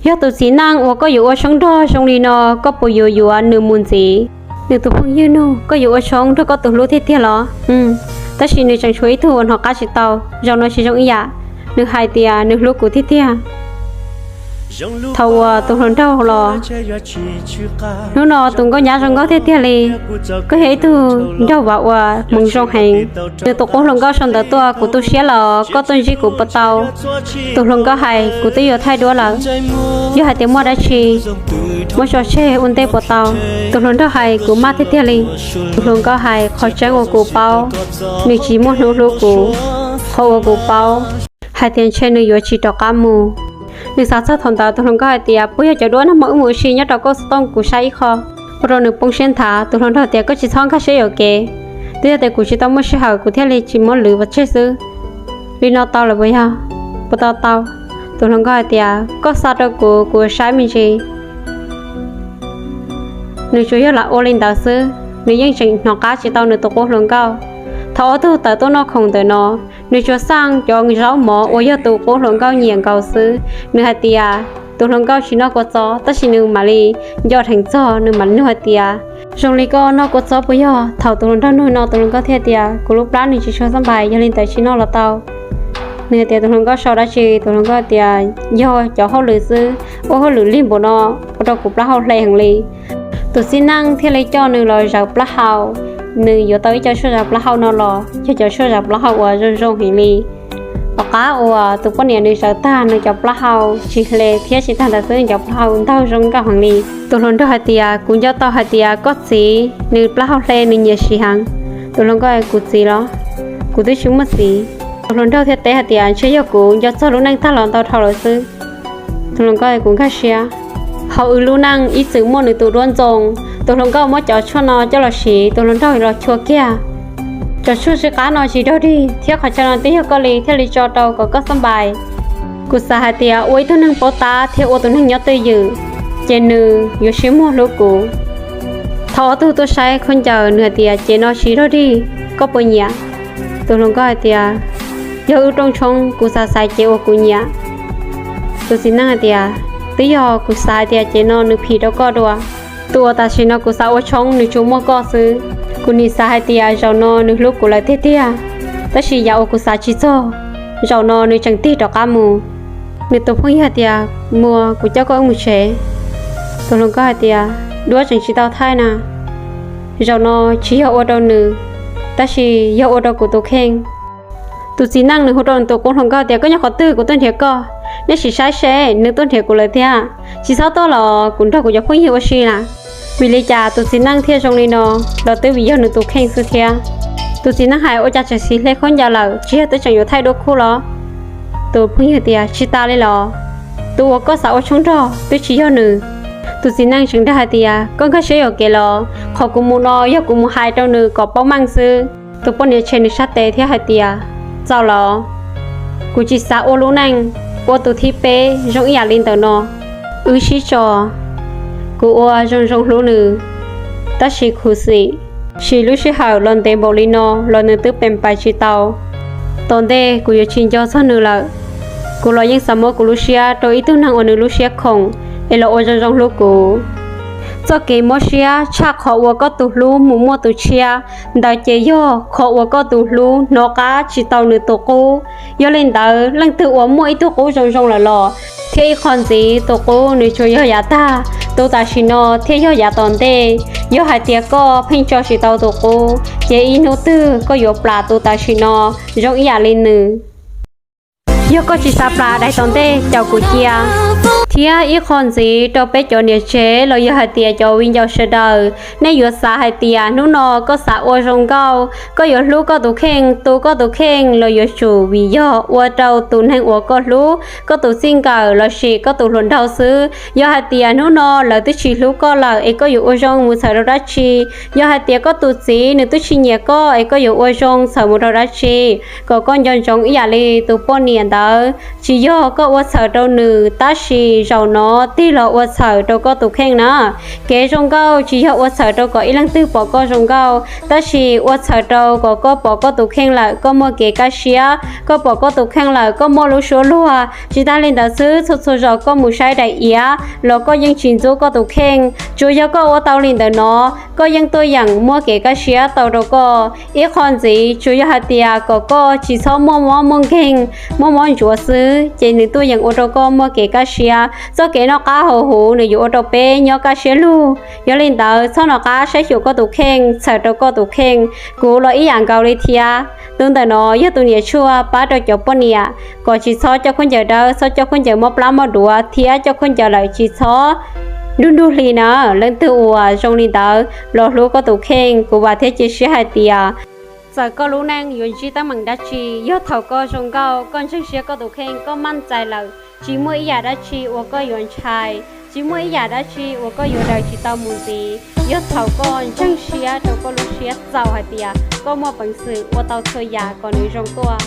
Yog tus txiv neej uas koj yuav ua tshoob nrog zoo li no, koj puas yuav yuav nws mus ntxiv? Nws tus phooj ywg nug, koj yuav ua tshoob nrog koj tus hlub tiag tiag los? Tab sis nws tseem tshuav ib tug uas hnov qab tsis tau, zaum no tsis zoo ib yam. Nws hais tias nws hlub kuv tiag tiag. Thaum uas tus hluas nraug los, hnub no tus nkauj nyab zoo nkauj tiag tiag li. Koj yog ib tug nraug uas hmoov zoo heev. Nws tus qub hluas nkauj sau ntawv tuaj, kuv tu siab los koj tuaj ntsib kuv puas tau? Tus hluas nkauj hais, kuv twb yuav thaij duab lawm. Yog hais tias muaj dab tsi, muab tso tseg ua ntej puas tau? Tus hluas nraug hais, kuv maj tiag tiag li. Tus hluas nkauj hais, qhov tseeb uas kuv paub, nws tsis muaj hnub hlub kuv. Qhov uas kuv paub hais tias ntshe nws yuav tsis rov qab mus. Nws xav txog thaum ntawd, tus hluas nkauj hais tias, puas yog cov duab nag hmo wb mus ua si nyob rau kauj xov tooj kuv saib ib qho, ua rau nws poob siab nthav. Tus hluas nraug tias, koj tsis txhob nkag siab yuam kev, twb yog tias kuv tsis tau muaj sij hawm kuv thiaj li tsis muab lwv pov tseg xwb. Li no tau lawm puas yog? Puas tau? Tau. Tus hluas nkauj hais tias, koj xa rau kuv, kuv saib me ntsis. Nws tsuas yog lam ua li ntawd xwb, nws yeej tseem hnov qab tsis tau nws tus qub hluas nkauj. Thaum ob tug tawm tuaj noj khoom ntawm no, nws tsuas xaj cov zaub mov uas yog tus qub hluas nkauj nyiam nkaus xwb. Nws hais tias tus hluas nkauj tsis noj kua txob, tab sis nws mam li nco dheev txog, nws mam nug hais tias, zoo li koj noj kua txob puas yog? Thaum tus hluas nraug nug no, tus hluas nkauj thiaj tias, kuv lub plab nws tsis tshua xab npais, yog li ntawd tsis noj los tau. Nws hais tias, tus hluas nkauj sau dab tsi? Tus hluas nkauj tias, yog cov hauj lwm xwb, ua hauj lwm lig npaum no, ua rau kuv plaub hau hle heev li. Tus txiv neej thiaj li coj nws los zaws plaub hau. Nws yuav tau ib co tshuaj zaws plaub hau no los yog cov tshuaj zaws plaub hau uas zoo zoo heev li. Tom qab uas tus poj niam nws zaws tag, nws cov plaub hau tsis hle thiab tsis tag ntawd xwb, nws cov plaub hau ntaug zoo nkauj heev li. Tus hluas nraug hais tias, kuv nco tau hais tias koj txiv nws plaub hau hle, nws nyiam siv heev. Tus hluas nkauj, kuv txiv los? Kuv twb tsis muaj txiv. Tus hluas nraug thiaj teb hais tias, ntshe yog kuv nco txog lub neej tag los ntau dhau lawm xwb. Tus hluas nkauj, kuv nkag siab. Hauv wb lub neej ib txwm muaj nws tus duab ntxoo. Tus hluas nkauj muab cov tshuaj no coj los siv, tus hluas nraug los chua kiag. Cov tshuaj sib qab no tsis dog dig thiab qhov chaw no twb yog koj li thiaj li tso rau kom koj xab npais. Kuv xav hais tias ua ib tug neeg paub tab thiab ua tus neeg nyob twj ywm, ces nws yuav siab muag hlub kuv. Thaum ob tug tuaj saib khaub ncaws, nws hais tias, ces no tsis dog dig, koj puas nyiam? Tus hluas nkauj hais tias, yog wb rooj tshoob, kuv xav xaiv ces uas kuv nyiam. Tus txiv neej hais tias, twb yog kuv xav hais tias ces no nws phim rau koj dua. Tus uas tam sim no kuv xav ua tshoob nws tsuas muaj koj xwb. Kuv nim xav hais tias zaum no nws hlub kuv lawm tiag tiag, tab sis yam uas kuv xav tsis txog, zaum no nws tseem tig rov qab mus. Nws tus phooj ywg hais tias, muaj, kuv coj koj wb mus tsev. Tus hluas nkauj hais tias, duab tseem tsis tau thaij na, zaum no tsis yog ua rau nws, tab sis yog ua rau kuv tus kheej. Tus txiv neej nws hu rau nws tus qub hluas nkauj tias, koj nyob qhov twg, kuv tuaj nrhiav koj. Nej sim saib seb, nws tuaj nrhiav kuv lawm thiab. Tsis txhob tuaj los kuv nrog kuv cov phooj ywg ua si na. Vim li cas tus txiv neej thiaj zoo li no? Los twb vim yog nws tus kheej xwb thiab. Tus txiv neej hais, ua cas tseem sim hle khaub ncaws lawm, tsis yog twb tseem yuav thaij duab khub los? Tus phooj ywg tias, tsis tas li los? Tus uas koj xav ua tshoob nrog twb tsis yog nws. Tus txiv neej tseem dag hais tias, koj nkag siab yuam kev los? Qhov kuv mus no yog kuv mus hais rau nws kom paub meej xwb. Tus poj niam tshem nws sab tes thiab hais tias, txaus los? Kuv tsis xav ua lub neej ua tus thib peb zoo ib yam li ntawm no. Wb sib tso, kuv ua zoo zoo hlub nws, tab sis khuv xim, sim lub sij hawm los ntev npaum li no los nws twb pes pais tsis tau. Tom ntej kuv yuav tsis nco txog nws lawm. Kuv los yeej xav muab kuv lub siab rau ib tug neeg uas nws lub siab khoom es los ua zoo zoo hlub kuv. Txoj kev mob siab tshaj qhov uas koj tus hlub mus muaj tus tshiab, ntawd ces yog qhov uas koj tus hlub hnov qab tsis tau nws tus qub. Yog li ntawd, leej twg uas muaj ib tug qub zoo zoo lawm los thiab ib qho ntxiv, tus qub nws tsuas yog yav tag, tus tam sim no thiaj yog yav tom ntej. Yog hais tias koj pheej tso tsis tau tus qub, ces ib hnub twg koj yuav plam tus tam sim no zoo ib yam li nws. Yog koj tsis xav plam daim tom ntej, caum kuv cia. Thiab ib qho ntxiv rau peb cov niam tsev los yog hais tias cov viv ncaus sawv daws, nej yuav xav hais tias hnub no koj xav ua zoo nkauj, koj yuav hlub koj tus kheej, tu koj tus kheej los yuav tsum vim yog ua rau tus neeg uas koj hlub, koj tus txij nkawm lossis koj tus hluas nraug xwb. Yog hais tias hnub no lawv twb tsis hlub koj lawm es koj yuav ua zoo mus txhawm rau dab tsi? Yog hais tias koj tus txiv nws twb tsis nyiam koj es koj yuav ua zoo txhawm mus rau dab tsi? Kom koj nco ntsoov ib yam li tus poj niam ntawd, tsis yog koj ua txhawm rau nws, tab sis Zaum no tig los ua txhawm rau koj tus kheej na. Kev zoo nkauj tsis yog ua txhawm rau kom ib leej twg pom koj zoo nkauj, tab sis ua txhawm rau kom koj pom koj tus kheej lawm koj muaj kev kaj siab, koj pom koj tus kheej lawm koj muaj lub suab luag. Tsis tas li ntawd xwb, txhua txhua zaus koj mus saib daim iav los koj yeej tsis ntxub koj tus kheej. Tsuas yog koj ua tau li ntawm no, koj yeej tuaj yeem muaj kev kaj siab tau rau koj. Ib qho ntxiv, tsuas yog hais tias kom koj tsis txhob muaj mob muaj nkeeg, muaj mob ntsuav xwb, ces nws tuaj yeem ua rau koj muaj kev kaj siab. Txoj kev noj qab haus huv nws yuav ua rau peb nyob kaj siab lug. Yog li ntawd, txhob nco qab saib xyuas koj tus kheej, txhawm rau koj tus kheej. Kuv los ib yam nkaus li thiab. Tus ntawm no yog tus niam tshuaj pab rau cov poj niam kom tsis txhob coj khaub ncaws dawb, txhob coj khaub ncaws mob plab mob duav, thiab coj khaub ncaws lawm tsis txhob nrug nrug hli na. Leej twg uas zoo li ntawd los hlub koj tus kheej, kuv vam thiab cia siab hais tias txawm koj lub neej yuav ntsib teeb meem dab tsi, yog thaum koj zoo nkauj, koj ntseeg siab koj tus kheej, koj maj txais lawm, tsis muaj ib yam dab tsi uas koj yuav ntshai, tsis muaj ib yam dab tsi uas koj yuav daws tsis tau mus ntxiv, yog thaum koj ntseeg siab rau koj lub siab txaus hais tias koj muaj peev xwm ua tau txhua yam kom nws zoo tuaj.